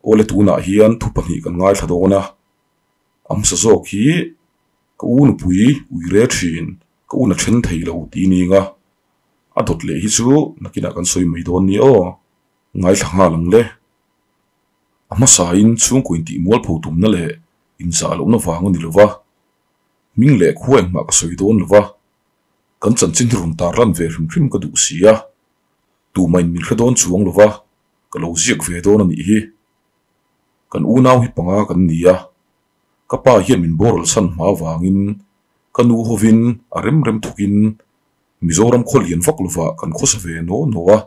Awle tunah hian thu pahnih kan ngaithla dawn a, a hmasa zawk hi ka u nupui ui re thin, ka u na then thei lo ti ning a, a dawt leh hi chu nakinah kan sawi mai dawn nia aw, ngaithla nghal ang le. A hmasain chhungkaw intih mualpho tumna leh inzah lohna vang a ni lo va, hming leh khua engmah ka sawi dawn lo va, kan chanchin hi rawn tarlan ve hrim hrim ka duh si a, tumah in min hre dawn chuang lo va, ka lo ziak ve dawn a nih hi. Kan unau hi panga kan ni a, ka pa hian min boral chhan hma avangin ka nu hovin a rem rem thawkin Mizoram khaw lian vak lovah kan khawsa ve naw naw a.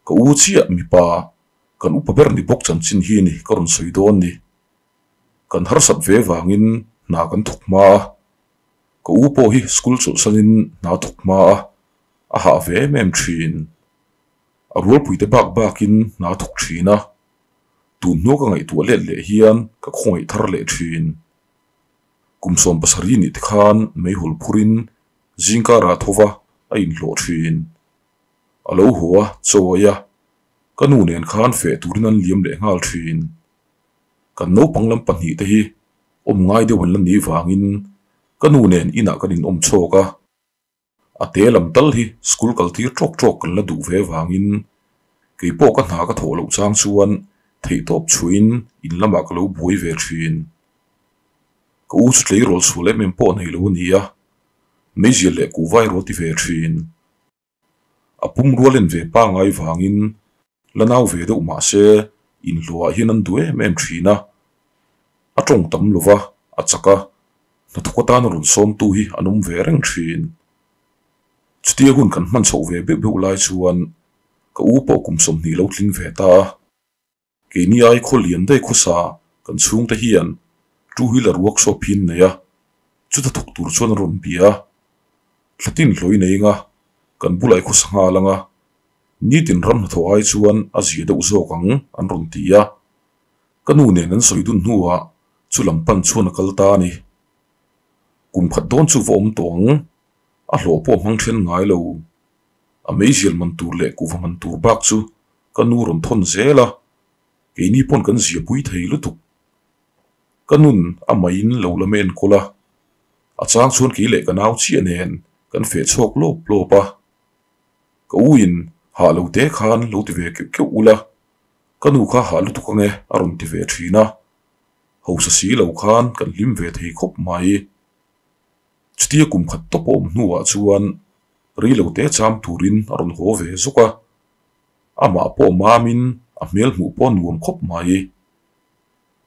Ka u chiah mipa kan upa ber ni bawk chanchin hi ni ka rawn sawi dawn ni. Kan harsat ve vangin hna kan thawk hma a, ka u pawh hi school chawlhsanin hna thawk hma a, a hah ve em em thin. A rualpuite bak bakin hna thawk thin a, tun hnu ka ngaihtuah let leh hian ka khawngaih thar leh thin. Kum 70 nih te khan meihawl phurin zingkarah thova a inhlawh thin. A lo haw a, chawi a, ka nu nen khan feh turin an liam leh nghal thin. Kan naupang lam pahnihte hi awm ngai deuh an la nih vangin ka nu nen inah kan inawm chhawk a. A te lam tal hi school kal tir tawk tawk kan la duh ve vangin kei pawh ka hna ka thawh loh chang chuan theihtawp chhuiin in lamah ka lo buai ve thin. Ka u chu tleirawl chhuah lem em pawh nei lo a ni a, meizial leh kuhva erawh a ti ve thin. A pum rual en ve pangai vangin la nau ve deuh mah se inhluah hian an duh em em thin a. A tawng tam lo va, a chak a, hnathawk atana rawn sawmtu hi an awm ve reng thin. Chutia hun kan hman chhoh ve beuh beuh lai chuan ka u pawh kum 20 lo tling ve ta a. Keini ai khaw lian daih khawsa kan chhungte hian two wheeler workshop hi an nei a, chuta thawk tur chuan an rawn bia a. Thlatin hlawi nei anga kan bulai khawsa nghal anga nitin ram hnathawh ai chuan a zia deuh zawk ang an rawn ti a. Ka nu nen an sawi dun hnuah chu lam pan chuan a kal ta a ni. Kum khat dawn chu va awm tawh ang, a hlawh pawh hmang then ngai lo. A meizial man tur leh kuhva man tur bak chu ka nu rawn thawn zel a, keini pawn kan zia pui thei lutuk. Ka nun a maiin lo la men kawl a, a chang chuan kei leh ka nau chiah nen kan feh chhuak lawp lawp a. Ka u in hah lo te khan lo ti ve keuh keuh ula, ka nu kha hah lutuk ange a rawn ti ve thin a, hausa si lo khan kan hlim ve thei khawp mai. Chutia kum khat tawp a awm hnuah chuan rei lo te cham turin a rawn haw ve zuk a. Amah pawh mamin a hmel hmuh pawh nuam khawp mai.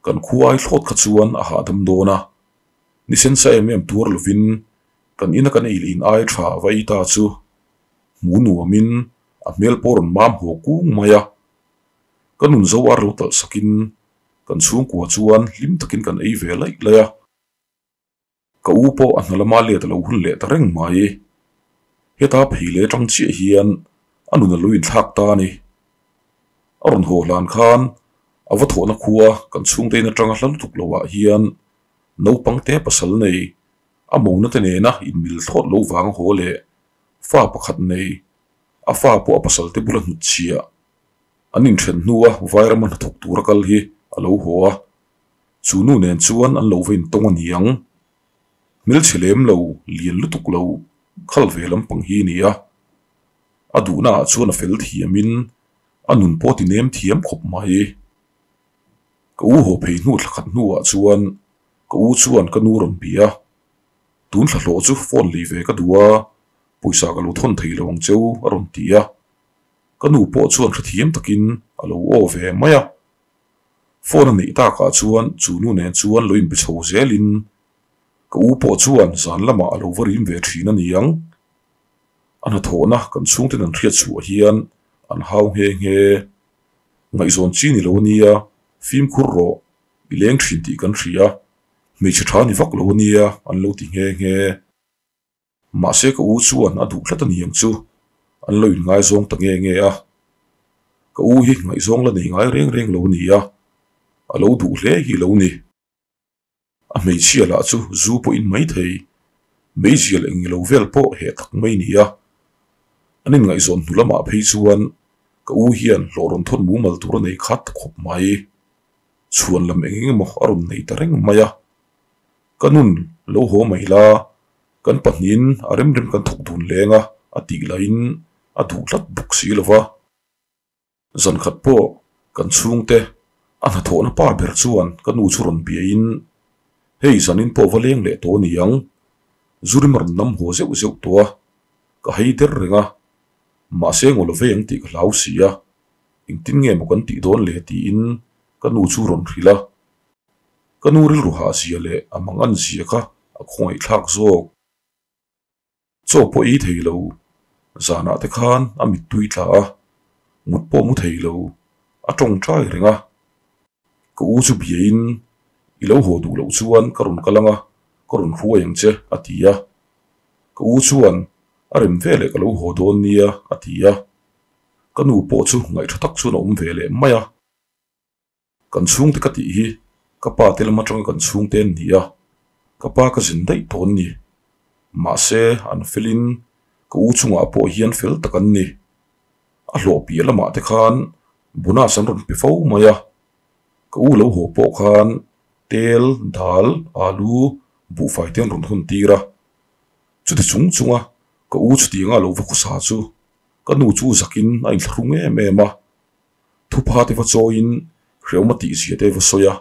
Kan khuai thlawt kha chuan a hahdam dawn a, ni sensa em em tuar lovin kan ina kan ei leh in ai tha va ei ta chu hmu nuamin a hmel pawh rawn mam haw kung mai a. Ka nun zo ar lo talh sakin kan chhungkua chuan hlim takin kan ei ve laih laih a. Ka u pawh a hna lama let a lo hun leh ta reng mai. Heta phei leh atang chiah hian a nun a lo inthlak ta a ni. A rawn haw hlan khan a va thawhna khua kan chhungte in atanga hla lutuk loah hian naupang te pasal nei a mona te nena inmil thlawt lo vang haw leh fa pakhat nei a fa pawh a pasal te bula hnut chhiah an inthen hnua Vairama hnathawk tura kal hi a lo haw a. Chu nu nen chuan an lo va intawng a ni ang. Hmelchhe lem lo, lian lutuk lo, khal ve lampang hi a ni a. A duhna ah chuan a fel thiamin a nun pawh ti nem thiam khawp mai. Ka u haw phei hnu thla khat hnuah chuan ka u chuan ka nu rawn bia a. Tun thla hlawh chu phone lei ve ka duh a, pawisa ka lo thawn thei lo ang cheu a rawn ti a. Ka nu pawh chuan hrethiam takin a lo aw ve mai a. Phone a neih takah chuan chu nu nen chuan lo inbe chho zelin ka u pawh chuan zan lamah a lo va rim ve thin a ni ang. A hnathawhna kan chhungten an hriat chhuah hian an hau nghe nghe. Ngaihzawn chi ni lo a nia, fimkhur rawh, i leng thin tih kan hria, hmeichhe tha ni vak lo a nia an lo ti nghe nghe. Mahse ka u chuan a duh tlat a ni ang chu, an lo inngaizawng ta nge nge a. Ka u hi ngaihzawng la nei ngai reng reng lo a ni a, a lo duh hle hi lo ni. A hmeichhia lah chu zu pawh in mai thei, meizial eng ilo vel pawh heh tak mai ni a. An inngaihzawn hnu lamah phei chuan ka u hian hlawh rawn thawn mumal tur a nei khat khawp mai. Chhuan lam eng eng emaw a rawn nei ta reng mai a. Ka nun lo haw mai la, kan pahnihin a rem rem kan thawk dun leng a, a tih lahin a duh tlat bawk si lo va. Zan khat pawh kan chhungte a hnathawhna pa ber chuan ka nu chu rawn biain, Hei zanin pawh va leng leh tawh ni ang, Zurim a rawn nam haw zeuh zeuh tawh a, ka hei der reng a, mahse ngaw lo vei ang tih ka hlau si a, engtin nge maw kan tih dawn le tiin ka nu chu rawn hrilh a. Ka nu rilru hah zia leh a mangan zia kha a khawngaihthlak zawk. Chaw pawh ei thei lo, zanah te khan a mittui tla a, mut pawh mu thei lo, a tawngtai reng a. Ka u chu biain, I lo haw duh loh chuan ka rawn kal ang a, ka rawn hruai ang che, a ti a. Ka u chuan, A rem veleh ka lo haw dawn nia, a ti a. Ka nu pawh chu ngaihṭha tak chuan a awm ve leh mai a. Kan chhungte ka tih hi ka pa te lam atanga kan chhungte an ni a, ka pa ka zin daih tawh an ni. Mahse, an felin ka u chungah pawh hian fel tak an ni. A hlawh piah lamah te khan bonus an rawn pe fo mai a, ka u lo haw pawh khan tel, dal, alu, buhfai te an rawn hawn tir a. Chuti chung chunga ka u chutianga lo va khawsa chu ka nu chu zakin a inthlahrung em em a. Thupha te va chawiin hrehawm a tih zia te va sawi a,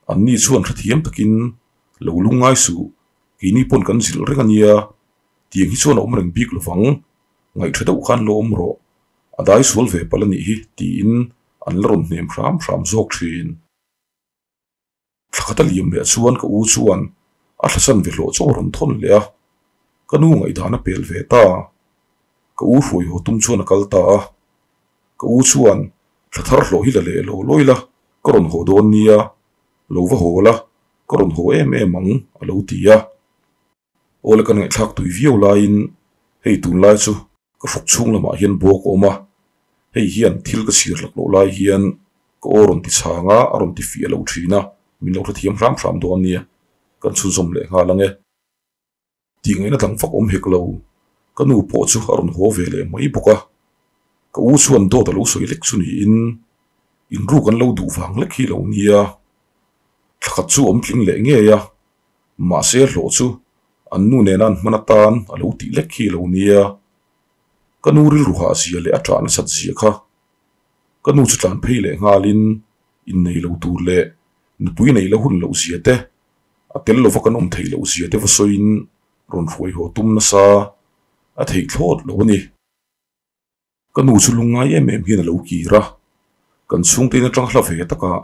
anni chuan hrethiam takin lo lungngai suh, keini pawn kan zilh reng a nia, tiang hi chuan a awm reng bik lovang, ngaihṭha deuh khan lo awm rawh, a dai sual ve palh a nih hi tiin an la rawn hnem hram hram zawk ṭhin. Thla khat a liam leh chuan ka u chuan a thlasan ve hlawh chaw a rawn thawn leh a, ka nu ngaihdan a pel ve ta. Ka u hruai haw tum chuan a kal ta a, ka u chuan thla thar hlawh hi la leh lo lawi la, ka rawn haw dawn nia, lo va haw la, ka rawn haw em em ang a lo ti a. Awle kan ngaihthlak tui viau laiin hei tunlai chu ka hruk chhung lamah hian buak a awm a, hei hian thil ka chhir lak loh lai hian ka aw rawn ti chhang a, a rawn ti fiah lo thin a, min lo hrethiam hram hram dawn nia, kan chhunzawm leh nghal ang e. Tih ngaihna dang fak awm hek lo, ka nu pawh chu a rawn haw ve leh mai bawk a, ka u chuan dawt a lo sawi lek chu niin inruk an lo duh vang lek hi lo nia, thla khat chu awm tling leh ngei a. Mahse hlawh chu an nu nena an hman atan a lo tih lek hi lo nia. Ka nu rilru hah zia leh a ṭah nasat zia kha. Ka nu chu tlan phei leh nghalin innei lo tur leh nupui nei la hun loh zia te, a tel lova kan awm theih loh zia te va sawiin rawn hruai haw tum nasa a theih thlawt lo a ni. Ka nu chu lungngai em em hian a lo kir a, kan chhungte in atang hla ve takah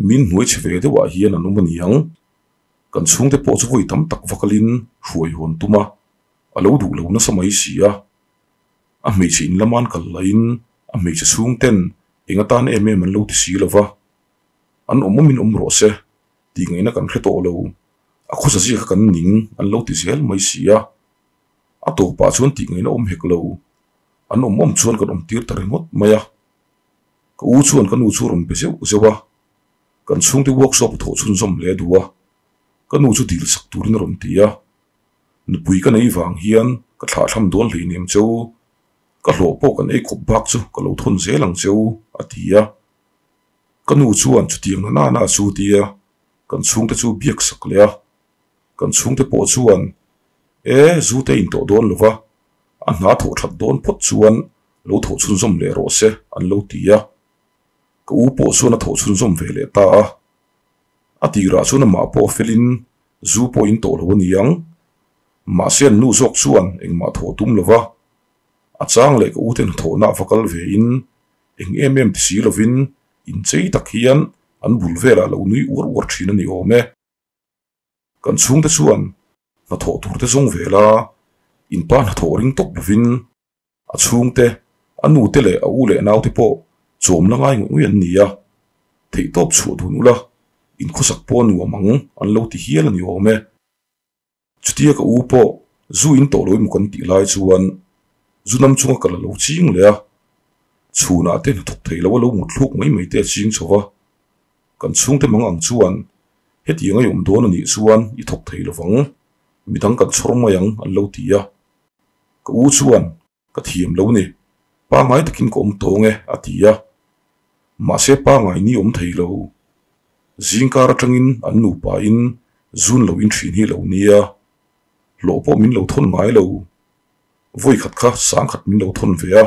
min hnuai chhe ve deuhah hian an awm a niang. Kan chhungte pawh chu vawi tam tak va kalin hruai hawn tum a, a lo duh lo nasa mai si a. A hmeichhe in lama an kal lahin a hmeichhe chhungten eng atan em em an lo ti si lo va, an awm awmin awm rawh se tih ngaihna kan hre tawh lo, a khawsa zia kha kan ning an lo ti zel mai si a. A tawpah chuan tih ngaihna awm hek lo. An awm awm chuan kan awm tir ta ringawt mai a. Ka u chuan ka nu chu rawn be zeuh zeuh a, kan chhungte workshop thawh chhunzawm hle duh a, ka nu chu dil sak turin a rawn ti a. Nupui ka nei vang hian ka thlahthlam dawn hleinem cheu, ka hlawh pawh kan ei khawp bak chu ka lo thawn zel ang cheu, a ti a. Ka nu chuan chutiang na nana chu tia kan chhungte chu biak sak leh a. Kan chhungte pawh chuan, E, zu te in tawh dawn lo va, a hna thawh that dawn phawt chuan lo thawh chhunzawm leh rawh se, an lo ti a. Ka u pawh chuan a thawh chhunzawm ve leh ta a. A tirah chuan amah pawh a felin zu pawh in tawh lo a ni ang. Mahse an nu zawk chuan engmah thawh tum lo va, a chang leh ka u te hnathawhna a va kal vein eng em em ti si lovin inchei tak hian an bul velah lo nui uar uar thin a ni awm e. Kan chhungte chuan hnathawh tur te zawng ve la, in pa hnathawh ring tawp lovin a chhungte, a nute leh a u leh naute pawh chawm la ngai ngawih ngawih an ni a, theihtawp chhuah dun ula in khawsak pawh a nuam ang an lo ti hial a ni awm e. Chutia ka u pawh zu in tawh lo emaw kan tih lai chuan zu nam chunga kal a lo ching leh a, chhunah te hnathawk thei lo a lo mut thluk mai mai te a ching chho va, kan chhungte mang ang chuan hetiang a i awm dawn a nih chuan i thawk thei lo vang, midang kan chhawr mai ang an lo ti a. Ka u chuan ka thiam lo ni, pangngai takin ka awm tawng e a ti a, mahse pangngai ni awm thei lo. Zingkar atangin an nupa in zun lo in thin hi lo nia. Hlawh pawh min lo thawn ngai lo. Vawi khat kha sangkhat min lo thawn ve a.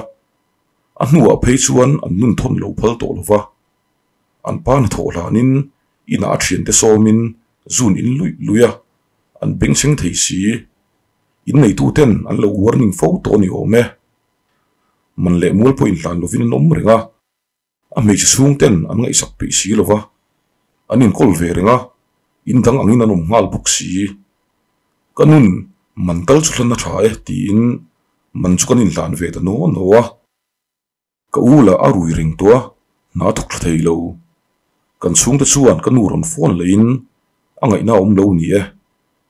A hnuah phei chuan an nun thawn lo phal tawh lo va. An pa hnathawh hlanin inah a thiante sawmin zun in luih luih a, an bengchheng thei si. Inneituten an lo warning fo tawh a ni awm e. Man leh mual pawh inhlan lovin an awm reng a. A hmeichhe chhungten an ngaihsak peih si lo va, an inkawl ve reng a, in dang angin an awm nghal bawk si. Ka nun man tal chu hlan a tha e tiin man chu kan inhlan ve ta naw naw a. Ka u lah a rui reng tawh a, hna a thawk tha thei lo. Kan chhungte chuan ka nu rawn phone lehin a ngaihna a awm lo ni e,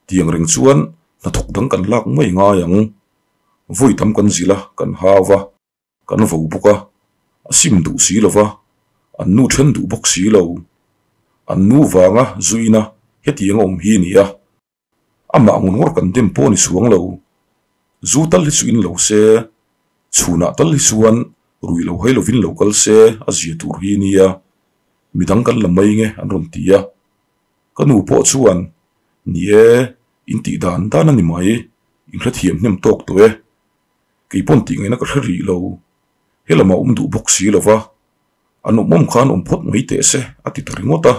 tiang reng chuan hnathawk dang kan lak mai ngai ang. Vawi tam kan zilh a, kan hau va. Kan vo bawk a, a sim duh si lo va, an nu then duh bawk si lo. An nu vanga zuina hetiang a awm hi a ni a, amah ngun ngawr kan dem pawh a ni chuang lo. Zu tal hi chu in lo se, chhunah tal hi chuan rui lo hai lovin lo kal se a zia tur hi a nia, midang kan la mai nge an rawn ti a. Ka nu pawh chuan, Ni e, in tih dan dan a ni mai, in hrethiam hnem tawk tawh e. Kei pawn tih ngaihna ka hre rih lo. He lamah awm duh bawk si lo va, an awm awm khan awm phawt mai teh se a ti ta ringawt a.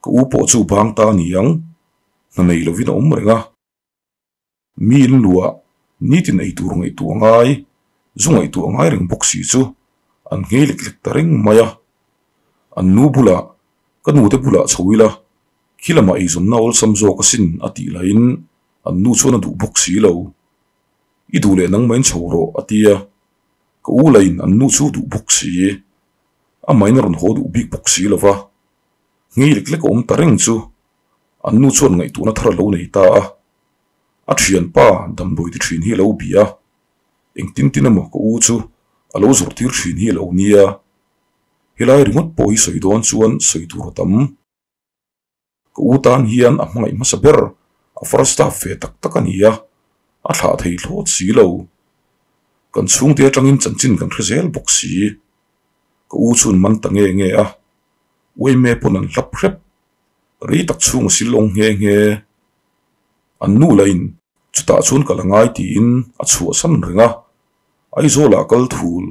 Ka u pawh chu bang ta a ni ang, hna nei lovin a awm reng a. Mi in luah nitin ei tur ngaihtuah ngai, zu ngaihtuah ngai reng bawk si chu an nghei lek lek ta reng mai a. An nu bulah, ka nute bulah chho ila, khi lamah eizawnna awlsam zawk asin a tih lahin an nu chuan a duh bawk si lo. I duh leh nangmah in chho rawh, a ti a. Ka u lain an nu chu duh bawk si. Amahin a rawn haw duh bik bawk si lo va. Ngei lek lek a awm ta reng chu an nu chuan ngaihtuahna thar a lo nei ta a. A thianpa damdawi ti thin hi a lo bia a. Engtin tin emaw ka u chu a lo zawrh tir thin hi a lo nia. Helai ringawt pawh hi sawi dawn chuan sawi tur a tam. Ka u tan hian a hmangaih hmasa ber a first staff ve tak tak a ni a, a thlah thei thlawt si lo. Kan chhungte atangin chanchin kan hre zel bawk si. Ka u chuan man ta nge nge a, uaime pawn an hlap hrep. Rei tak chhung a sil awng nghe nghe. An nu lahin chutah chuan ka la ngai tiin a chhuahsan reng a, Aizawlah kal thul.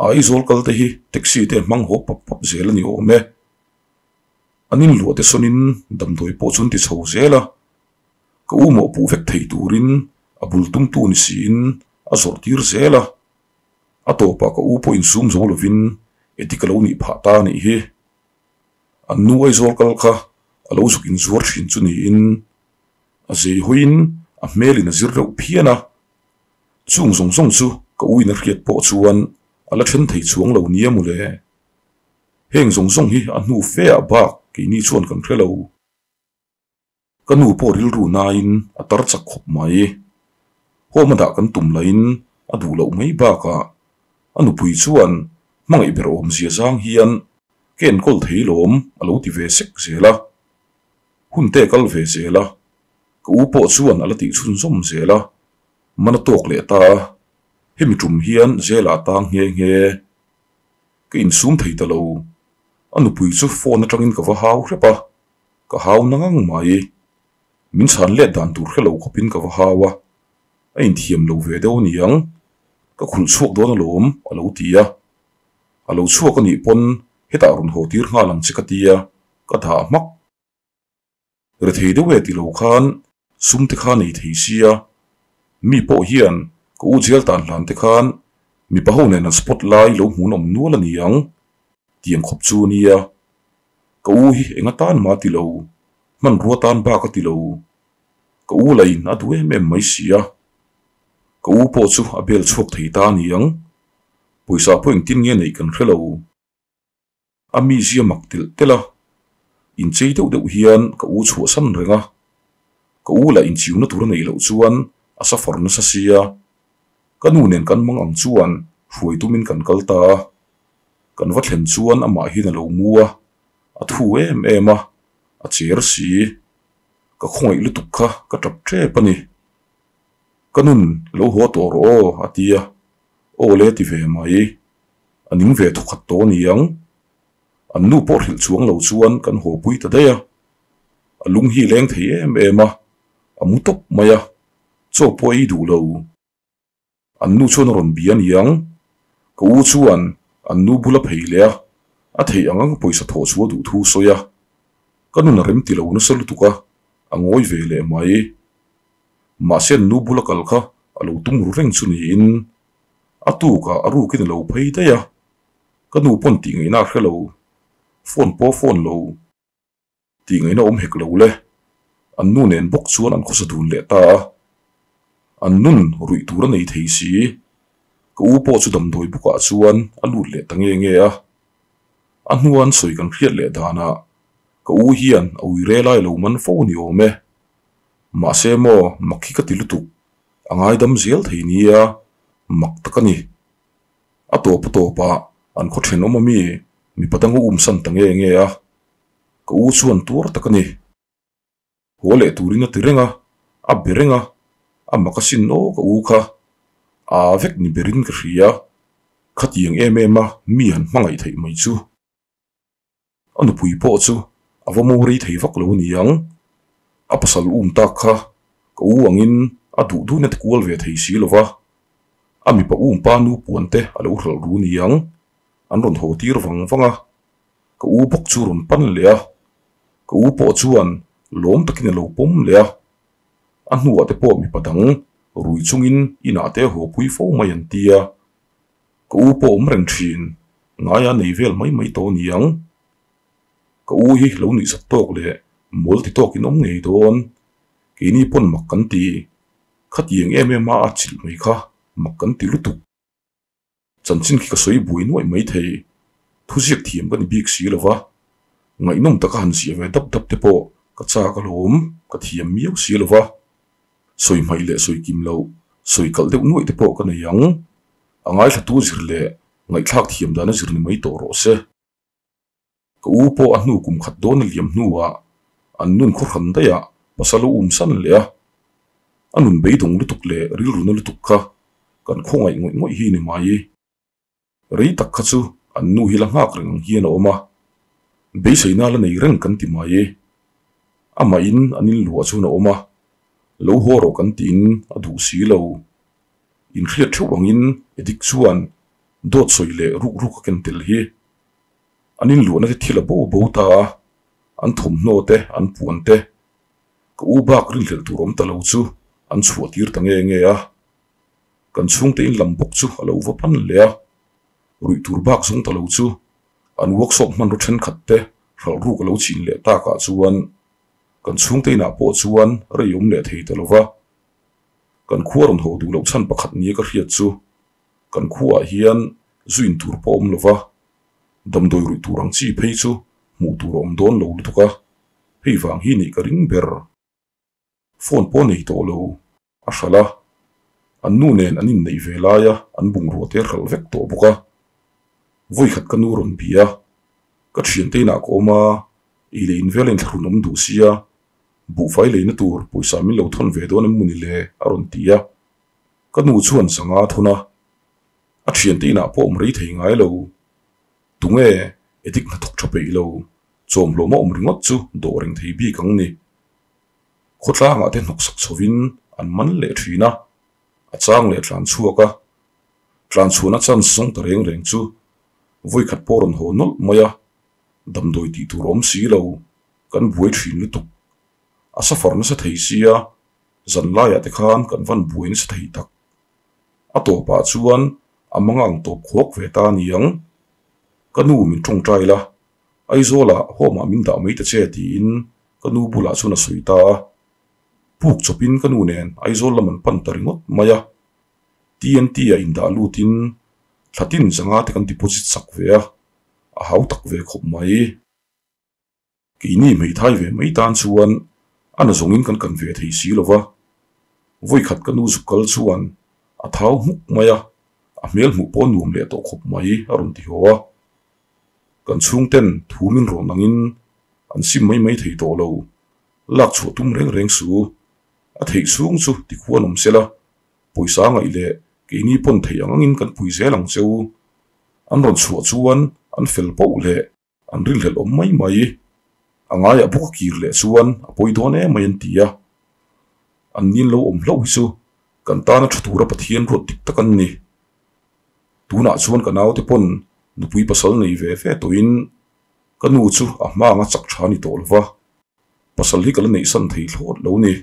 Aizawl kal te hi taxi te hmang haw pap pap zel a ni awm e. An inluah te sawnin damdawi pawh chu an ti chho zel a, ka u mawhpuh vek thei turin a bul tumtu ni siin a zawrh tir zel a, a tawpah ka u pawh insum zo lovin edik a lo nih phah ta a nih hi. An nu Aizawl kal kha a lo zuk inzuar thin chu niin a zei hawiin a hmelin a zir reuh phian a, chung zawng zawng chu ka u in a hriat pawh chuan a la then thei chuang lo nia mawle. Heng zawng zawng hi a hnu fe ah bak keini chuan kan hre lo. Ka nu pawh rilru nain a tar chak khawp mai. Home a dah kan tum lahin a duh loh mai bakah a nupui chuan hmangaih ber awmzia zang hian ka enkawl thei lawm a lo ti ve sek zel a. Hun te kal ve zel a, ka u pawh chuan a la tih chhunzawm zel a, man a tawk leh ta a, hemi tum hian jail ah tang nghe nghe. Ka insum thei ta lo. A nupui chu phone atangin ka va hau hrep a, ka hau na ngang mai. Min chhan let dan tur hre lo khawpin ka va hau a, a inthiam lo ve deuh a niang. Ka khulh chhuak dawn alawm, a lo ti a. A lo chhuak a nih pawn hetah rawn haw tir nghal ang che ka ti a, ka dah hmak. Rethei deuh e ti lo khan sum te kha nei thei sia, mi pawh hian ka u jail tan hlan te khan mipa ho nen an spot lai lo hmun awm nual a ni ang tiang khawp chu nia. Ka u hi enga tan mah ti lo, hmanrua tan bak a ti lo. Ka u lain a duh em em mai sia. Ka u pawh chu a bel chhuak thei ta a ni ang, pawisa pawh engtin nge neih kan hre lo. A mizia mak telh telh a, inchei deuh deuh hian ka u chhuahsan reng a, ka u lah inchiuna tur a neih loh chuan a suffer nasa sia, ka nu nen kan mang ang chuan hruai tumin kan kal ta a, kan va thlen chuan amah hian a lo mu a, a thu em em a, a cher si, ka khawngaih lutuk kha ka tap tep a ni. Ka nun lo haw tawh rawh aw a ti a, aw le ti ve mai. A ning ve thawkhat tawh a ni ang. An nu pawh hrilh chuang lo chuan kan haw pui ta daih a. A lung hi leng thei em em a, a mu tawp mai a, chaw pawh a ei duh lo. An nu chuan a rawn bia niang. Ka u chuan an nu bula phei leh a, a theih ang ang pawisa thawh chu a duh thu sawi a. Ka nun a rem ti lo nasa lutuk a, a ngawi ve leh mai. Mahse an nu bula kal kha a lo tum ru reng chu niin a tukah a rukin a lo phei daih a. Ka nu pawn tih ngaihna a hre lo, phone pawh a phone lo. Tih ngaihna awm hek lo le. An nu nen bawk chuan an khawsa dun leh ta a. An nun ruih tur a nei thei si. Ka u pawh chu damdawi bukah chuan a lut leh ta nge nge a. A hnua an sawi kan hriat leh danah ka u hian a ui re lai lo man fo ni awm e. Mahse maw mak hi ka ti lutuk, a ngaidam zel thei nia, mak tak a ni. A tawp a tawpah an khaw thenawm ami mipa dang a umsan ta nge nge a. Ka u chuan tuar tak a ni. Haw leh turin a ti reng a, a be reng a, a mak asin aw ka u kha. A vek ni berin ka hria. Khatiang em em a mi han hmangaih theih mai chu. A nupui pawh chu a va mu rei thei vak lo a ni ang. A pasal um tak kha ka u angin a duh duhna ti kual ve thei si lo va. A mipa um pa nu puan te a lo hralh ru ni ang. An rawn haw tir vang vang a. Ka u bawk chu rawn pan leh a, ka u pawh chuan lawm takin a lo pawm leh a. A hnuah te pawh mipa dang rui chungin inah te haw pui fo mai an ti a. Ka u pawh awm reng thin, ngaia nei vel mai mai tawh ni ang. Ka u hi lo nuihzat tawk leh mawl ti tawkin awm ngei dawn, keini pawn mak kan ti. Khatiang em em a a chilh mai kha mak kan ti lutuk. Chanchin khi ka sawi buai nuaih mai thei. Thuziak thiam ka ni bik si lo va, ngaihnawm taka han ziah ve dap dap te pawh ka chak alawm, ka thiam miau si lo va. Sawi hmaih leh sawi kim loh, sawi kalh deuh nuaih te pawh ka nei ang. A ngaithlatu zir leh ngaihthlak thiam dana zir ni mai tawh rawh se. Ka u pawh a hnu kum khat dawn a liam hnuah an nun khaw hran daih ah pasal a um san leh a, a nun beidawng lutuk leh rilruna lutuk kha kan khawngaih ngawih ngawih hi ni mai. Rei tak kha chu an nu hi la nghak reng ang hian a awm a, beiseina la nei reng kan ti mai. Amah in an inluah chuan a awm a, lo haw rawh kan tiin a duh si lo. Inhriat theuh angin Edik chuan dawt sawi leh ruk ruk a ken tel hi. An inluahna te thil a bo bo ta a, an thawmhnaw te, an puan te, ka u bak rinhlelh tur awm ta lo chu an chhuah tir ta nge nge a. Kan chhungte in lam bawk chu a lo va pan leh a, ruih tur bak zawng ta lo chu an workshop hmanraw thenkhat te hralh ruk a lo chin leh takah chuan kan chhungte inah pawh chuan rei awm leh thei ta lo va. Kan khua rawn haw duh loh chhan pakhat nia ka hriat chu kan khuaah hian zu in tur pawh awm lo va, damdawi ruih tur ang chi phei chu hmuh tur a awm dawn lo lutuk a, hei vang hi nih ka ring ber. Phone pawh nei tawh lo, a hralh a, an nu nen an inneih ve laia an bungrua te hralh vek tawh bawk a. Vawikhat ka nu rawn bia, ka thiante inah ka awm a, ei leh in vel a inthlahrun awm duh sia, buhfai leina tur pawisa min lo thawn ve dawn em mawni le a rawn ti a. Ka nu chuan sanga a thawn a, a thiante inah pawh awm rei thei ngai lo. Tunge edik hnathawk tha peih lo, chawmhlawm a awm ringawt chu dawh reng thei bik ang ni. Khawtlangah te hnawksak chhovin an man leh thin a, a chang leh tlan chhuak a. Tlan chhuahna chance zawng ta reng reng chu vawikhat pawh rawn haw nawlh mai a, damdawi tih tur awm si lo, kan buai thin lutuk. A suffer nasa thei sia, zan laiah te khan kan van buai nasa thei tak. A tawpah chuan a mang ang tawp khawk ve ta a ni ang. Ka nu min tawngtai la, Aizawlah home-ah min dah mai ta che tiin ka nu bulah chuan a sawi ta a. Puk chawpin ka nu nen Aizawl lam an pan ta ringawt mai a. TNT-ah indah lutin thla tin zanga te kan deposit sak ve a, a hau tak ve khawp mai. Keini hmeithai ve mai tan chuan a na zawngin kan kan ve thei si lo va, vawikhat ka nu zuk kal chuan a thau hmuk mai a, a hmel hmuh pawh nuam leh tawh khawp mai a rawn ti haw a. Kan chhungten thu min rawn angin an sim mai mai thei tawh lo, lak chhuah tum reng reng su, a theih chhung chu tikhuan awm sela, pawisa ngaih leh keini pawn theih ang angin kan pui zel ang cheu. An rawn chhuah chuan an fel poh leh. An rinhlelh awm mai mai. A ngaiah bawk a kir leh chuan a pawi dawn em mai an ti a. An nin lo awm hlauh hi chu kan tana tha tura Pathian ruat dik tak an ni. Tunah chuan ka naute pawn nupui pasal nei ve ve tawhin ka nu chu a hma anga chak tha a ni tawh lo va, pasal hi ka la neihsan thei thlawt lo ni.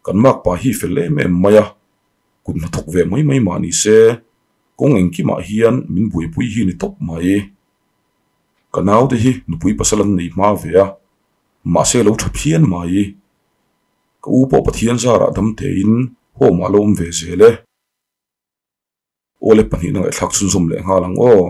Kan makpa hi fel em em mai a, kut hnathawk ve mai mai mah ni se, kawng engkimah hian min buaipui hi ni tawp mai. Ka naute hi nupui pasal an nei hma ve a, mahse lo tha phian mai. Ka u pawh Pathian zarah dam tein home ah la awm ve zel e. Awle pahnihna ngaihthlak chhunzawm leh nghal ang aw.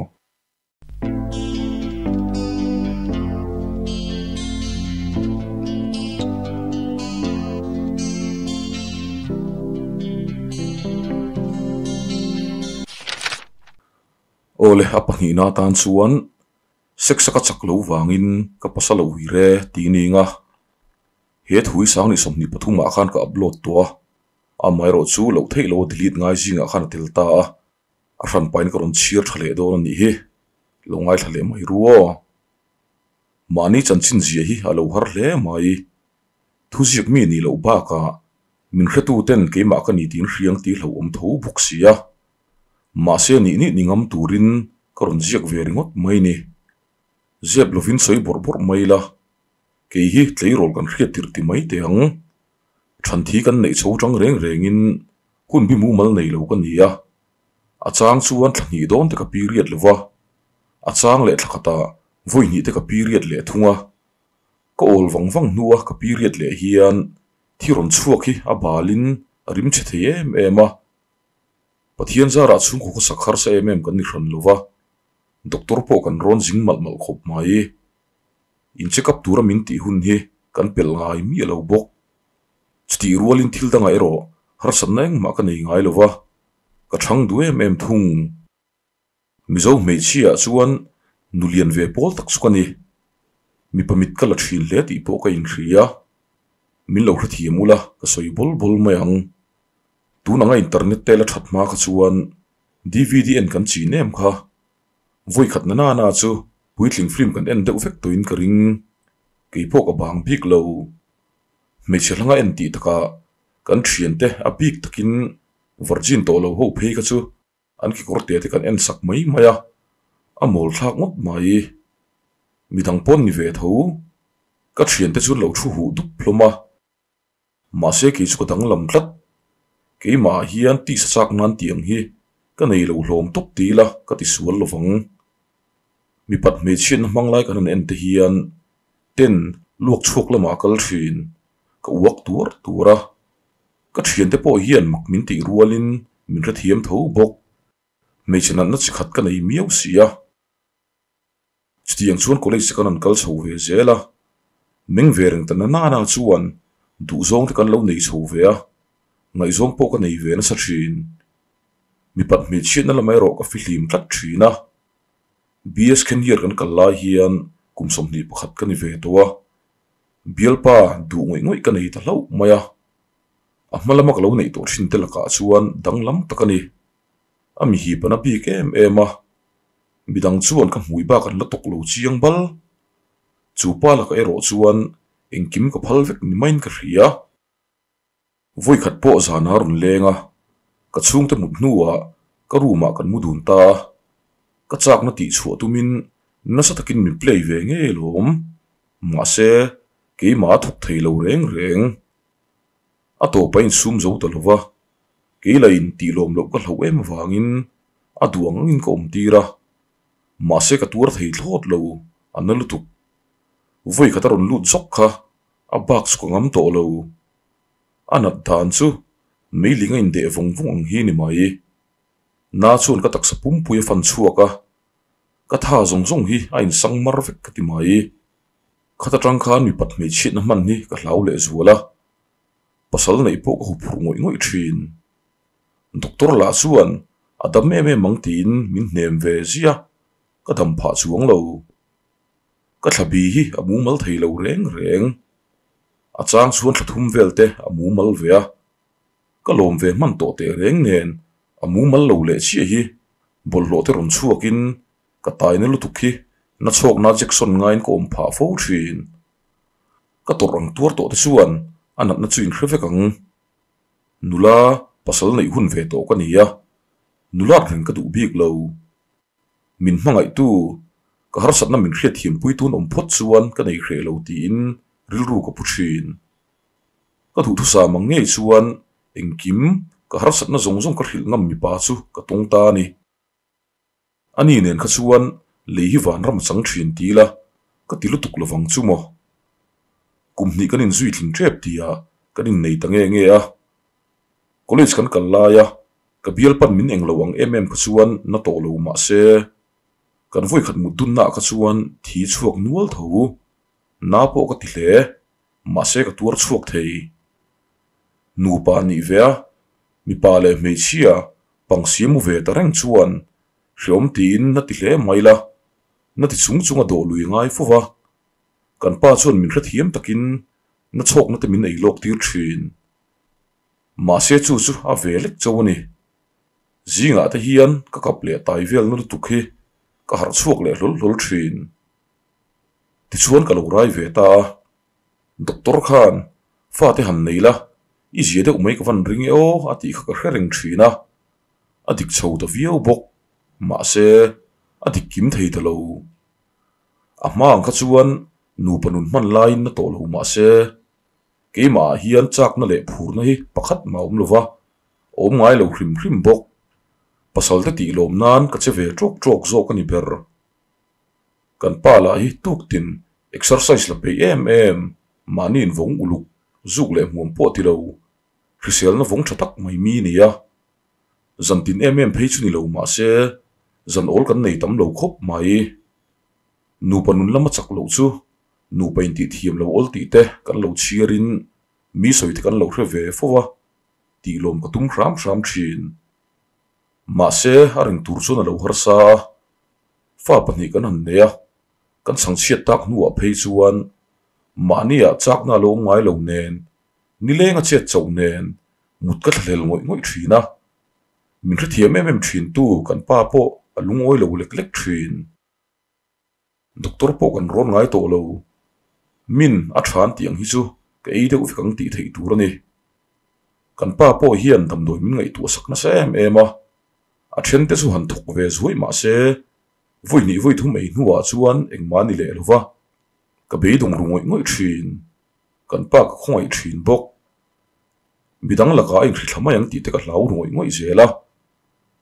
Awle a pahnihna atan chuan sex a ka chak lo vangin ka pasal a ui re tih ning a, he thu hi sang ni 23 ah khan ka upload tawh a. Amaherawh chu loh theih lo a delete ngai zingah khan a tel ta a, a hran pahin ka rawn chhiar tha leh dawn a nih hi, lo ngaithla leh mai ru aw. Mahni chanchin zia hi a lo har hle mai. Thuziak mi nih loh bakah min hretu ten keimah ka ni tiin hriang tih hlauhawm tho bawk si a. Mahse nih nih ni ngam turin ka rawn ziak ve ringawt mai ni. Zep lovin sawi bawrh bawrh mai la, kei hi tleirawl kan hriat tirh ti mai teh ang. Thanthi kan neih chho tang reng rengin hun bi mumal nei lo ka ni a, a chang chuan thla hnih dawn te ka period lo va, a chang leh thla khatah vawi hnih te ka period leh thung a, ka awl vang vang hnua ka period leh hian thi rawn chhuak hi a balin a rim chhe thei em em a, Pathian zarah chhungkaw khawsak harsa em em kan ni hran lo va, doctor pawh kan rawn zing malh malh khawp mai. In check up tura min tih hun hi kan pelh ngai miah lo bawk. Chutih rualin thil dangah erawh harsatna engmah ka nei ngai lo va, ka chhang duh em em thung. Mizo hmeichhia ah chuan nu lian ve pawl tak chu ka ni. Mipa mit ka la thin hle tih pawh ka inhria. Min lo hrethiam ula ka sawi bawl bawl mai ang. Tun anga internet te la that hma kha chuan DVD en kan chin em kha. Vawi khat na nana chu puitling film kan en deuh vek tawhin ka ring. Kei pawh ka bang bik lo. Hmeichhe hlanga en tih takah kan thiante a bik takin virgin tawh lo ho phei kha chu an kekawr te te kan en sak mai mai a, a mawl thlak ngawt mai. Midang pawn ni ve tho. Ka thiante chu an lo thu huh dup hlawm a. Mahse kei chu ka danglam tlat. Keimah ah hian tisa chak nan tih ang hi ka nei lo hlawm tawp ti ila ka ti sual lo vang. Mipat hmeichhiatna hmang lai kan han en te hian ten luak chhuak lamah a kal thin, ka uak tuar tuar a. Ka thiante pawh hian mak min tih rualin min hrethiam tho bawk. Hmeichhe natna chi khat ka nei miau si a. Chutiang chuan college te kan han kal chho ve zel a, meng ve reng ta na nana chuan duhzawng te kan lo nei chho ve a, ngaihzawng pawh ka nei ve nasa thin. Mipat hmeichhiatna lam erawh ka fihlim tlat thin a, BS Khendiar kan kal lai hian kum 21 ka ni ve tawh a, bialpa duh ngawih ngawih ka nei ta hlauh mai a, a hma lama ka lo neih tawh thin te lakah chuan danglam tak a ni. A mihip an a bik em em a. Midang chuan ka hmui bak an la tawk lo chiang bal. Chu pa lakah erawh chuan engkim ka phal vek ni maiin ka hria. Vawikhat pawh zan a rawn leng a, ka chhungte mut hnuah ka room ah kan mu dun ta a. Ka chakna tih chhuah tumin nasa takin min play ve ngei alawm. Mahse, keimah a thawk thei lo reng reng. A tawp a insum zo ta lo va, kei la in tih lawm loh ka hlauh em avangin a duh ang angin ka awm tir a, mahse ka tuar thei thlawt lo, a na lutuk. Vawi khat a rawn lut zawk kha a bak chu ka ngam tawh lo. A nat dan chu meiling a indeh vawng vawng ang hi ni mai. Na chuan ka taksa pumpui a fan chhuak a, ka tha zawng zawng hi a insang mar vek ka ti mai. Khat atang khan mipat hmeichhiatna hman hi ka hlau leh zual a, pasal neih pawh ka huphurh ngawih ngawih thin. Doctor lah chuan a dam em em ang tiin min hnem ve ziah, ka dam phah chuang lo. Ka thla bi hi a mumal thei lo reng reng. A chang chuan thla thum vel te a mumal ve a, ka lawm ve hman tawh teh reng nen a mumal lo leh chiah hi bawlhhlawh te rawn chhuakin ka taina lutuk hi Na chhawkna Jackson ngaiin ka awm phah fo thin. Ka tawrh ang tuar tawh te chuan a natna chu in hre vek ang. Nula pasal neih hun ve tawh ka ni a, nulat reng ka duh bik lo. Min hmangaihtu, ka harsatna min hriatthiampui tun awm phawt chuan ka nei hreh lo tiin rilru ka pu thin. Ka duhthusam ang ngei chuan engkim ka harsatna zawng zawng ka hrilh ngam mipa chu ka tawng ta a ni. Ani nen kha chuan lei hi vanram a chang thin ti ila ka ti lutuk lovang chu maw? Kum hnih kan inzui tling tep tia kan innei ta nge nge a. College kan kal lai a, ka bialpan min englo ang em em kha chuan na tawh lo mah se, kan vawikhat mut dunnaah kha chuan thi chhuak nual tho. Na pawh ka ti hle, mahse ka tuar chhuak thei. Nupa nih ve a, mipa leh hmeichhia pangsi mu ve ta reng chuan hreawm tiin na ti hle mai la, na ti chung chung a dawh lui ngai fo va. Kan pa chuan min hrethiam takin na chhawkna te min ei lawk tir thin. Mahse chu chu a ve lek cho a ni. Zingah te hian ka kap leh tai vel na lutuk hi ka harh chhuak leh hlawl hlawl thin. Tichuan ka lo rai ve ta a, Doctor khan fate han nei la, i zia deuh mai ka van ring e aw a tih kha ka hre reng thin a, a dik chho ta viau bawk. Mahse a dik kim thei ta lo. A hma ang kha chuan nupa nun hman laiin na tawh lo mahse keimah ah hian chakna leh phurna hi pakhat mah a awm lo va, a awm ngai lo hrim hrim bawk. Pasal te tih lawm nan ka che ve tawk tawk zawk a ni ber. Kan pa lah hi tuktin exercise la peih em em, mahni invawng uluk, zuk leh hmuam pawh ti lo, hriselna vawng tha tak mai mi nia. Zantin em em phei chu ni lo mahse zan awl kan nei tam lo khawp mai. Nupa nun lama chak loh chu nupa intih thiam lo awl tih te kan lo chhiarin mi sawi te kan lo hre ve fo a, tih lawm ka tum hram hram thin. Mahse a ring tur chuan a lo harsa a, fa pahnih kan han nei a, kan chhangchhiat tak hnuah phei chuan mahniah chakna a lo awm ngai lo nen, nileng a chet chauh nen mut ka thlahlel ngawih ngawih thin a, min hrethiam em em thin tu kan pa pawh a lungawi lo lek lek thin. Doctor pawh kan rawn ngai tawh lo, min a than tih ang hi chu ka ei deuh vek ang tih theih tur a ni. Kan pa pawh hian damdawi min ngaihtuah sak nasa em em a, a then te chu han thawk ve zuai mah se vawi hnih vawi thum ei hnuah chuan engmah ni leh lo va, ka beidawng ru ngawih ngawih thin, kan pa ka khawngaih thin bawk. Midang lakah a inhri thla mai ang tih te ka hlau ru ngawih ngawih zel a,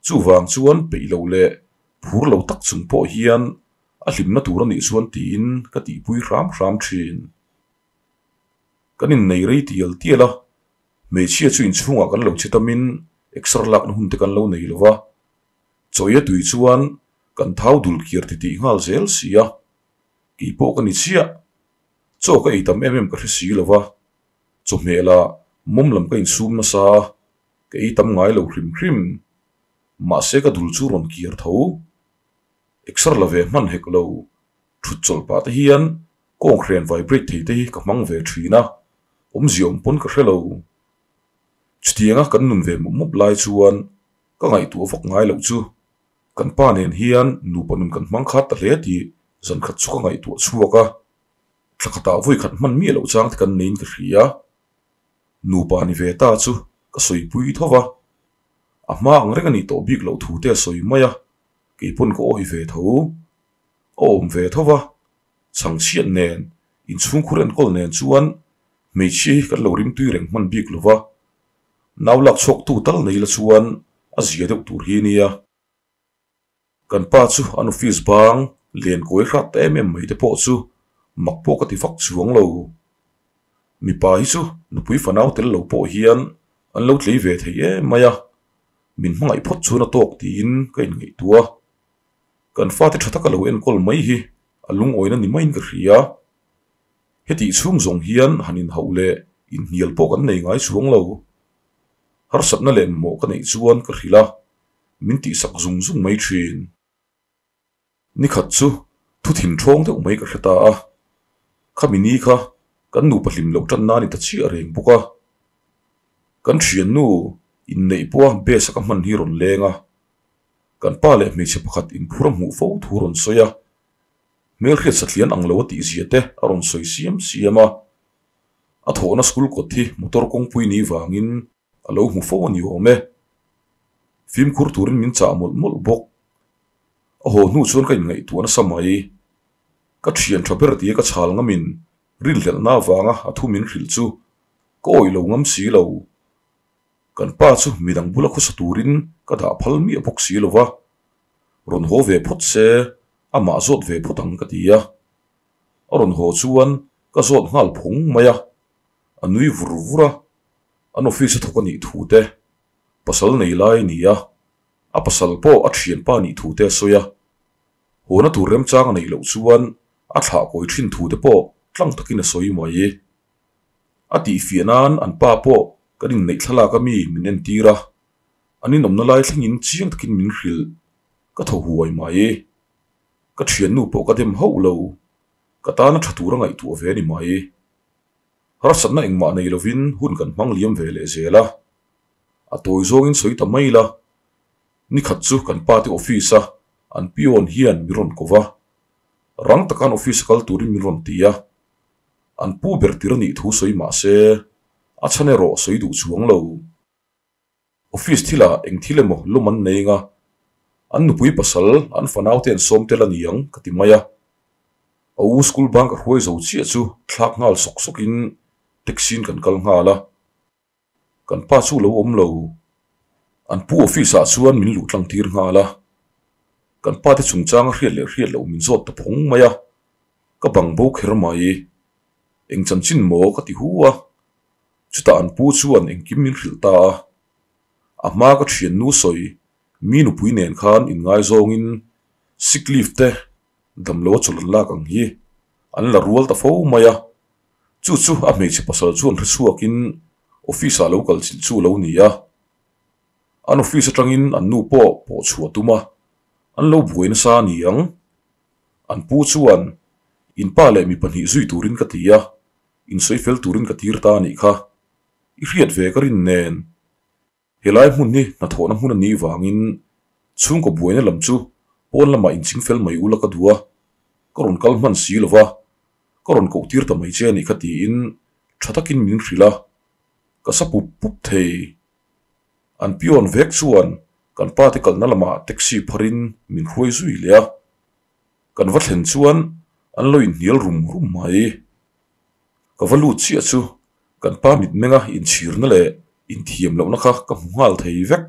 chuvang chuan peih lo leh phur lo tak chung pawh hian a hlimna tur a nih chuan tiin ka tihpui hram hram thin. Kan innei rei tial tial a, hmeichhia chu inchhungah kan lo che tamin exer lakna hun te kan lo nei lo va, chawi a tui chuan kan thau dul kiar titih nghal zel si a, kei pawh ka ni chiah. Chaw ka ei tam em em ka hre si lo va, chawhmeh lah mawm lam ka insum nasa a, ka ei tam ngai lo hrim hrim. Mahse ka dul chu rawn kiar tho. Exer la ve hman hek lo, thut chawlh pah te hian kawnghren vibrate thei te hi ka hmang ve thin a, awmzia awm pawn ka hre lo. Chutianga kan nun ve mup mup lai chuan ka ngaihtuah vak ngai loh chu kan pa nen hian nupa nun kan hmang khat ta hle tih zan khat chu ka ngaihtuah chhuak a, thla khatah vawi khat hman miah loh chang te kan neiin ka hria. Nupa ni ve ta chu ka sawipui tho va, a hma ang reng a nih tawh bik loh thu te a sawi mai a, kei pawn ka awih ve tho. A awm ve tho va, chhangchhiat nen, inchhungkhur enkawl nen chuan hmeichhia hi kan lo rimtui reng hman bik lo va, nau lak chhuaktu tal nei la chuan a zia deuh tur hi nia. Kan pa chu an office bang len kawi hrat ta em em mai te pawh chu mak pawh ka ti vak chuang lo. Mipa hi chu nupui fanau tel lo pawh hian an lo tlei ve thei em mai a, min hmangaih phawt chuan a tawk tiin ka inngaihtuah a. Kan fate tha taka lo enkawl mai hi a lungawina ni maiin ka hria. Hetih chhung zawng hian han inhauh leh inhnial pawh kan nei ngai chuang lo. Harsatna leh mamawh ka neih chuan ka hrilh a, min tihsak zung zung mai thin. Nikhat chu thu thin thawng deuh mai ka hre ta a, khami ni kha kan nupa hlim loh tan nan i ta chiah reng bawk a. Kan thiannu inneih pawha base a ka hman hi rawn leng a, kan pa leh hmeichhe pakhat inphur a hmuh fo thu rawn sawi a. Hmelhriat satlian ang lo a tih zia te a rawn sawi siam siam a. A thawhna school kawt hi motor kawngpui ni vangin a lo hmu fo a ni awm e. Fimkhur turin min chah mawlh mawlh bawk. A haw hnu chuan ka inngaihtuah nasa mai. Ka thian tha ber tia ka chhal ngamin rinhlelhna avanga a thu min hrilh chu ka awih lo ngam si lo. Kan pa chu midang bula khawsa turin ka dah phal miah bawk si lo va, rawn haw ve phawt se amah zawt ve phawt ang ka ti a. A rawn haw chuan ka zawt nghal phawng mai a, a nui vur vur a, an office a thawk a nih thu te, pasal nei lai a ni a, a pasal pawh a thianpa nih thu te a sawi a. Hawna tur remchang a neih loh chuan a thlah kawi thin thu te pawh tlang takin a sawi mai. A tihfiah nan an pa pawh kan inneih thlalak a mi min entir a, an inawmna lai thlengin chiang takin min hrilh. Ka thaw huai mai. Ka thiannu pawh ka dem hauh lo. Ka tana tha tur a ngaihtuah ve a ni mai. Harsatna engmah nei lovin hun kan hmang liam ve leh zel a. A tawi zawngin sawi ta mai la. Nikhat chu kan pa te office a an peon hian min rawn ko va. Rang taka an office a kal turin min rawn ti a. An pu ber tir a nih thu sawi mah se a chhan erawh sawi duh chuang lo. Office thilah eng thil emaw lawm an nei anga an nupui pasal an fanau te an sawm tel a ni ang ka ti mai a. A u school bang ka hruai zo chiah chu thlak nghal sawk sawkin taxi in kan kal nghal a. Kan pa chu lo awm lo. An pu office ah chuan min luh tlang tir nghal a. Kan pa te chungchang a hriat leh hriat loh min zawt ta phawng mai a. Ka bang bo kher mai. Eng chanchin maw ka ti hu a. Chutah an pu chuan engkim min hrilh ta a. A hma ka thiannu sawi mi nupui nen khan inngaizawngin sick leave te damlo a chawlh an lak ang hi an la rual ta fo mai a. Chu chu a hmeichhe pasal chuan hre chhuakin office ah lo kal chilh chu lo ni a. An office atangin an nu pawh pawh chhuah tum a, an lo buai nasa a ni ang. An pu chuan in pa leh mi pahnih zui turin ka ti a, insawi fel turin ka tir ta a nih kha. I hriat ve ka rin nen. Helai hmun hi hnathawhna hmun a nih vangin chhungkaw buaina lam chu pawn lamah inching fel mai ula ka duh a, ka rawn kal hman si lo va, ka rawn koh tir ta mai che a nih kha tiin tha takin min hrilh a, ka sa pup pup thei. An pion vek chuan kan pa te kalna lamah taxi pharin min hruai zui leh a, kan va thlen chuan an lo inhnial rum rum mai. Ka va lut chiah chu kan pa mitmenga inchhirna leh inthiam lohna kha ka hmu nghal thei vek.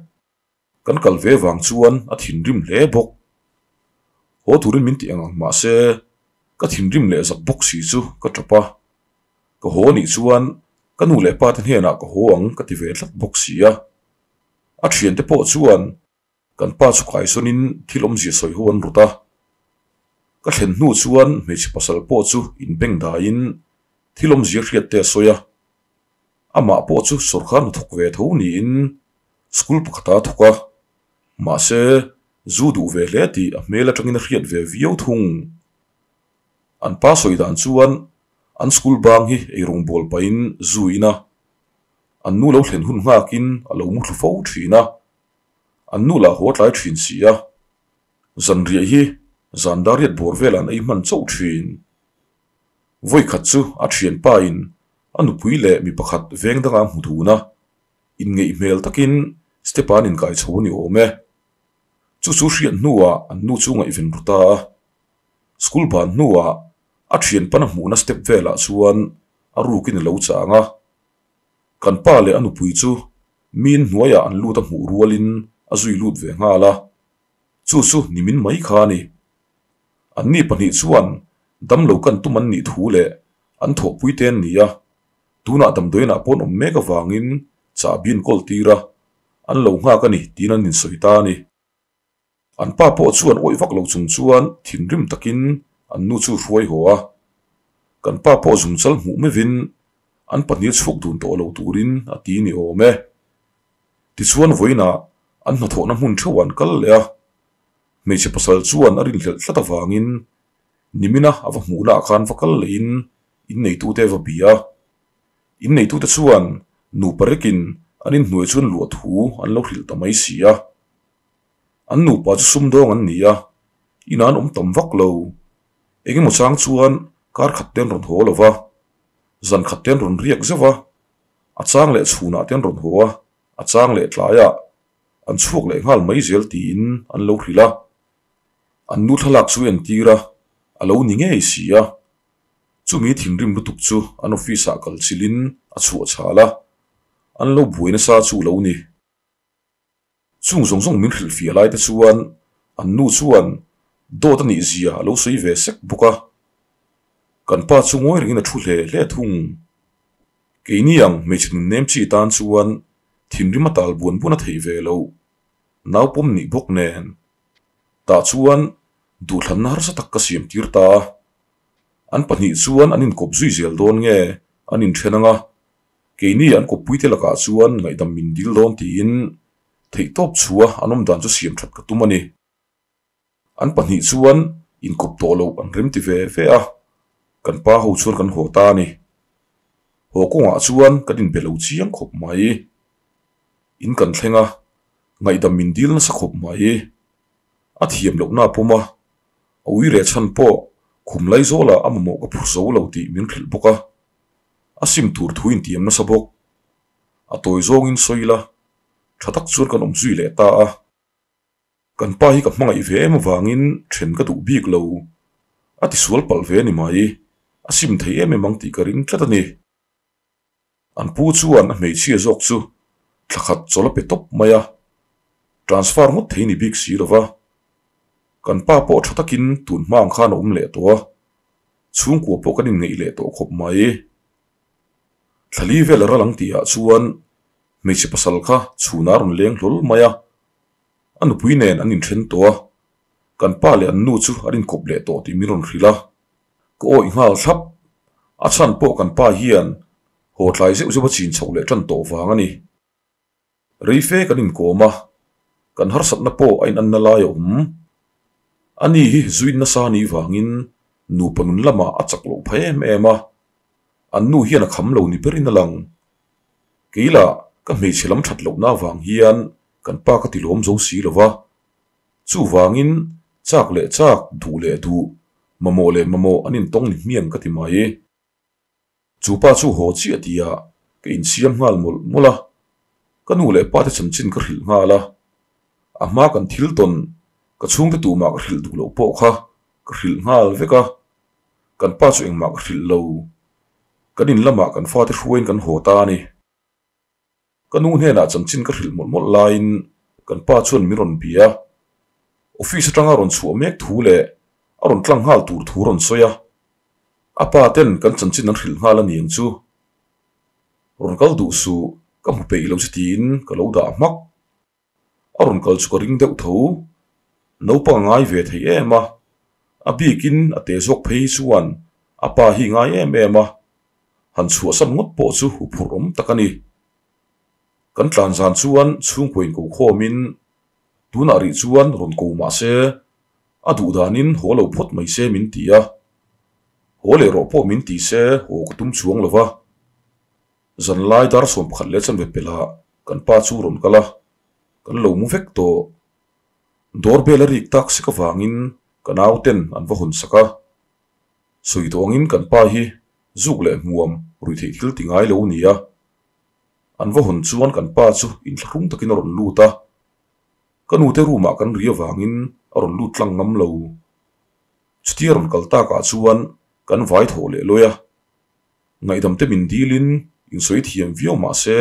Kan kal ve vang chuan a thinrim hle bawk. Haw turin min ti ang ang mahse ka thinrim leh zak bawk si chu ka tap a. Ka haw nih chuan ka nu leh pa te hnenah ka haw ang ka ti ve tlat bawk si a. A thiante pawh chuan Kan pa chu kaisawnin thil awmzia sawi ho an rawt a. Ka thlen hnu chuan hmeichhe pasal pawh chu inbeng daiin thil awmzia hriat te a sawi a. Amah pawh chu sawrkar hnathawk ve tho niin school pakhata a thawk a. Mahse, zu duh ve hle tih a hmel atangin a hriat ve viau thung. An pa sawi dan chuan an school bang hi eirawngbawl pahin zu in a, an nu lo thlen hun nghakin a lo muthlu fo thin a. An nu lah haw tlai thin si a, zanriah hi zan dariat bawr velah an ei hman chauh thin. Vawikhat chu a thianpa in a nupui leh mi pakhat veng danga hmu dun a, inngeih hmel takin step an inkai chho a ni awm e. Chu chu hriat hnuah an nu chu ngaihven ru ta a. School ban hnuah a thianpan a hmuhna step velah chuan a rukin a lo chang a. Kan pa leh a nupui chu Miin hnuaiah an lut a hmuh rualin a zui lut ve nghal a, chu chu nimin mai kha a ni. Anni pahnih chuan damlo kan tum an nih thu leh an thawhpui te an ni a, tunah damdawiinah pawn awm mek avangin chahbi an kawl tir a, an lo nghak a ni tiin an insawi ta a ni. An pa pawh chuan awih vak lo chung chuan thinrim takin an nu chu hruai haw a. Kan pa pawh zungchal hmuh mevin an pahnih chhuk dun tawh lo turin a ti ni awm e. Tichuan vawiinah an hnathawhna hmun theuh an kal leh a. Hmeichhe pasal chuan a rinhlelh tlat avangin nimina a va hmuhnaah khan va kal lehin inneitute va bia a. Inneitute chuan nupa rekin an inhnuai chuan luah thu an lo hrilh ta mai si a. An nupa chu sumdawng an ni a, inah an awm tam vak lo. Engemaw chang chuan kar khat te an rawn haw lo va, zan khat te an rawn riak zeuh a, a chang leh chhunah te an rawn haw a, a chang leh tlaiah an chhuak leh nghal mai zel tiin an lo hrilh a. An nu thlalak chu entir a, a lo ni ngei si a. Chumi thinrim lutuk chu an office ah kal chilhin a chhuah chhal a, an lo buai nasa chu lo ni. Chung zawng zawng min hrilh fiah lai te chuan an nu chuan dawt a nih zia a lo sawi ve sek bawk a. Kan pa chu ngawi rengin a thu hle hle thung. Keini ang hmeichhe nun nem chi tan chuan thinrim a tal buan buan a theih ve loh. Naupawm nih bawk nen. Tah chuan duhthlanna harsa tak ka siam tir ta a. An pahnih chuan an inkawp zui zel dawn nge an inthen ang a, Keini an kawppuite lakah chuan ngaihdam min dil dawn tiin theihtawp chhua an awm dan chu siam that ka tum a ni. An pahnih chuan inkawp tawh loh an rem ti ve ve a, kan pa ho chuan kan haw ta a ni. Haw kawngah chuan kan inbe lo chiang khawp mai. In kan thleng a, ngaihdam min dil nasa khawp mai. A thiam lohna a pawm a, a ui reh chhan pawh khum laizawlah a mamawh ka phur zo lo tih min hrilh bawk a. A sim tur thu intiam nasa bawk. A tawi zawngin sawi ila, tha tak chuan kan awm zui leh ta a. Kan pa hi ka hmangaih ve em avangin then ka duh bik lo. A tisual palh ve ni mai, a sim thei em em ang tih ka ring tlat a ni. An pu chuan a hmeichhia zawk chu thla khat chawl a pe tawp mai a, transfer ngawt thei ni bik si lova. Kan pa pawh tha takin tun hma ang khan a awm leh tawh a. Chhungkua pawh kan inngeih leh tawh khawp mai. Thlali vel a ral ang tihah chuan hmeichhe pasal kha chhunah a rawn leng hlawl mai a, a nupui nen an inthen tawh a, kan pa leh an nu chu an inkawp leh tawh tih min rawn hrilh a, ka awih nghal thlap. A chhan pawh kan pa hian haw tlai zeuh zeuh a chin chhoh leh tan tawh vang a ni. Reife kan inkawm a, kan harsatna pawh a inanna lai a awm. Ani hi zuin nasa ni vangin nupa nun lamah a chak loh phah em em a, an nu hian a kham lo ni berin a lang. Kei lah ka hmeichhe lam that lohna avang hian kan pa ka ti lawm zo si lo va, chuvangin chak leh chak, duh leh duh, mamawh leh mamawh an intawng ni hmiang ka ti mai. Chu pa chu haw chiah tia ka insiam nghal mawlh mawlh a, ka nu leh pa te chanchin ka hrilh nghal a, a hma kan thil tawn ka chhungte tumah ka hrilh duh loh pawh kha ka hrilh nghal vek a, kan pa chu engmah ka hrilh lo, kan in lamah kan fate hruaiin kan haw ta a ni. Ka nu hnenah chanchin ka hrilh mawlh mawlh laiin kan pa chuan min rawn bia. Office atanga rawn chhuah mek thu leh a rawn tlang nghal tur thu rawn sawi a. A pa ten kan chanchin an hrilh nghal a ni ang chu. Rawn kal duh suh, ka hmu peih lo che tiin ka lo dah hmak. A rawn kal chu ka ring deuh tho. Naupang a ngai ve thei em a, a bikin a te zawk phei chuan a pa hi ngai em em a, han chhuahsan ngawt pawh chu huphurh awm tak a ni. Kan tlan zan chuan chhungkua in ko khawmin tunah rih chuan rawn ko mah se a duh danin haw lo phawt mai se min ti a, haw leh rawh pawh min ti se haw ka tum chuang lo va. Zanlai dar 11 leh chanve pelhah kan pa chu rawn kal a, kan lo mu vek tawh. Doorbell a rik tak sek avangin ka nauten an va hawn sak a. Sawi tawh angin kan pa hi zuk leh hmuam rui theih thil ti ngai lo a ni a. An va hawn chuan kan pa chu inthlahrung takin a rawn lut a. Ka nute room ah kan ri avangin a rawn lut tlang ngam lo. Chutia rawn kal takah chuan kan vai thawh leh lawi a. Ngaihdam te min dilin insawi thiam viau mah se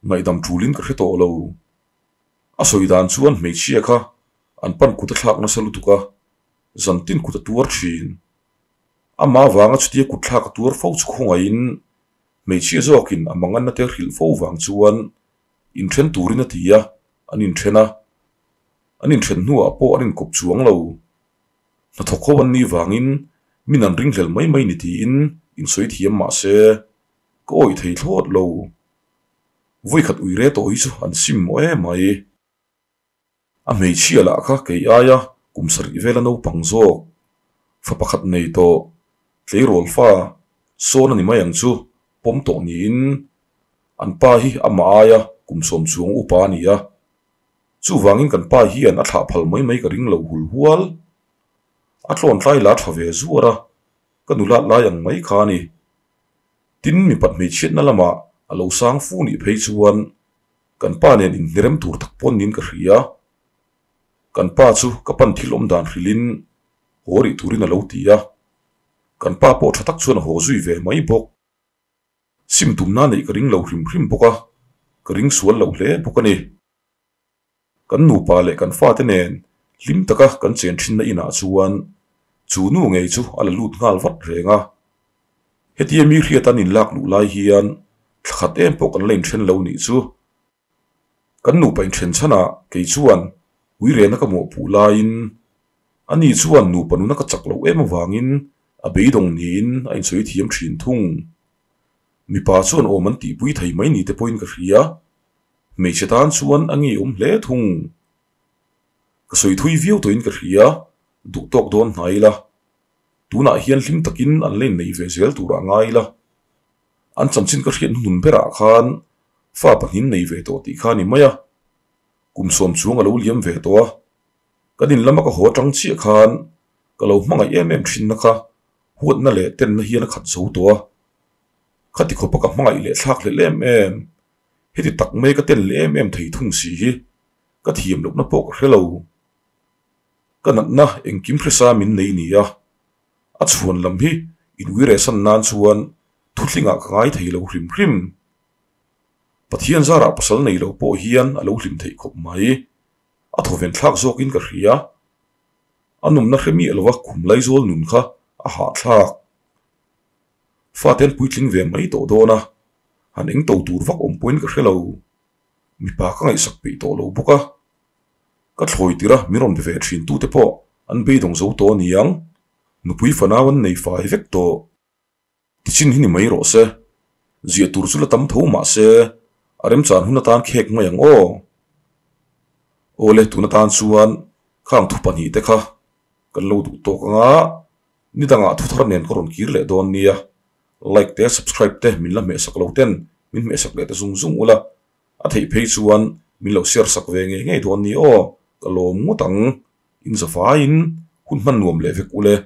ngaihdam tulin ka hre tawh lo. A sawi dan chuan hmeichhia kha an pan kut a thlak nasa lutuk a, zantin kut a tuar thin. Amah avanga chutia kut thlak a tuar fo chu khawngaihin hmeichhia zawkin a manganna te hrilh fo vang chuan inthen turin a ti a, an inthen a. An inthen hnuah pawh an inkawp chuang lo. Hnathawk ho an nih vangin min an ringhlel mai mai ni tiin insawi thiam mah se ka awih thei thlawt lo. Vawikhat ui re tawh hi chu an sim maw em mai. A hmeichhia lah kha kei aia kum sarih vela naupang zawk, fa pakhat nei tawh, tleirawl fa sawn a ni mai ang chu pawm tawh niin an pa hi amah aia kum sawm chuang upa a ni a. Chuvangin kan pa hian a thlah phal mai mai ka ring lo hul hual. A tlawn tlai la tha ve zuar a, ka nulat lai ang mai kha a ni. Tin, mipat hmeichhiatna lamah a lo sang fu nih phei chuan kan pa nen inhnirem tur tak pawn niin ka hria. Kan pa chu ka pan thil awm dan hrilhin haw rih turin a lo ti a, kan pa pawh tha tak chuan a haw zui ve mai bawk. Sim tumna neih ka ring lo hrim hrim bawk a, ka ring sual lo hle bawk a ni. Kan nupa leh kan fate nen hlim taka kan chen thinna inah chuan chu nu ngei chu a la lut nghal vat reng a. Hetia mi hriat an inlak luh lai hian thla khat em pawh kan la inthen lo nih chu. Kan nupa inthen chhanah kei chuan uirena ka mawhpuh laiin ani chuan nupa nuna ka chak loh em avangin a beidawng niin a insawi thiam thin thung. Mipa chuan awm an tihpui thei mai ni te pawhin ka hria. Hmeichhe tan chuan a ngeiawm hle thung. Ka sawi thui viau tawhin ka hria, duh tawk dawn hnai ila. Tunah hian hlim takin an la innei ve zel turah ngai ila. An chanchin ka hriat hnuhnun berah khan fa pahnin nei ve tawh tih kha a ni mai a. Kum sawm chuang a lo liam ve tawh a. Kan in lama ka haw atang chiah khan ka lo hmangaih em em thinna kha huatna leh tenna hian a khat zo tawh a. Khati khawpa ka hmangaih leh thlak hlelh em em. Heti tak mai ka ten leh em em thei thung si hi ka thiam lohna pawh ka hre lo. Ka natna engkim hresa min nei nia. A chhuan lam hi inuiresan nan chuan thutlingah ka ngai thei lo hrim hrim. Pathian zarah pasal nei lo pawh hian a lo hlim theih khawp mai. A thawven thlak zawkin ka hria. A numna hre miah lova khum laizawl nun kha a hahthlak. Fate an puitling ve mai tawh dawn a, han eng to tur vak awm pawhin ka hre lo. Mipa ka ngaihsak peih tawh lo bawk a. Ka thlawi tir a, min rawn be ve thin tute pawh an beidawng zo tawh aniang. Nupui fanau an nei fai vek tawh. Tichin hi ni mai rawh se. Ziah tur chu la tam tho mah se, a remchan hun atan khek mai ang aw. Awle tun atan chuan khang thu pahnihte kha kan lo duh tawk ang a, ni dangah thu thar nen ka rawn kir leh dawn nia. Like te subscribe te min la hmehsak lo ten min hmehsak leh ta zung zung ula, a theih phei chuan min lo share sak ve ngei ngei dawn nia aw, ka lawm ngawt ang. In zavaiin hun hman nuam leh vek ule.